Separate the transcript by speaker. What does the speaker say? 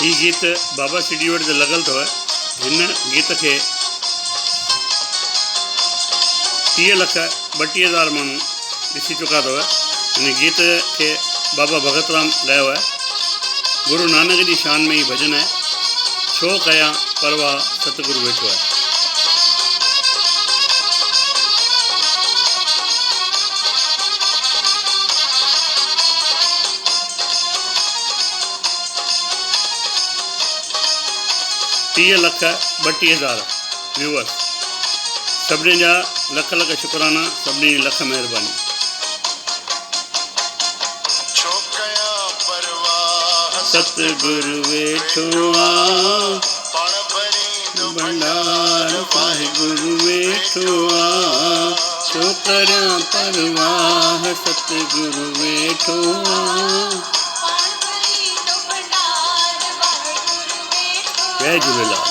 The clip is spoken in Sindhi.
Speaker 1: هي گيت بابا سي ڊي وٽ تي لڳل اٿو. هن گيت کي 30 لک 32 هزار ماڻهو ڏسي چڪا اٿو. هن گيت کي بابا ڀڳت رام ڳايو آهي. گرو نانڪ جي شان ۾ هي ڀڄن آهي. ڇو ڪيان پرواهه ستگرو ويٺو آهي. 30 لک 32 هزار ويوئرس سڀني جا لک لک شڪرانا سڀني جي لک مهرباني.
Speaker 2: ڇو ڪيان پرواهه
Speaker 1: ستگر ويٺو آ
Speaker 2: پاڻ ڀريندو
Speaker 1: ڀنڊار واهگرو ويٺو آ ڇو ڪريان پرواهه ستگر ويٺو آ. جئي جهوليلال.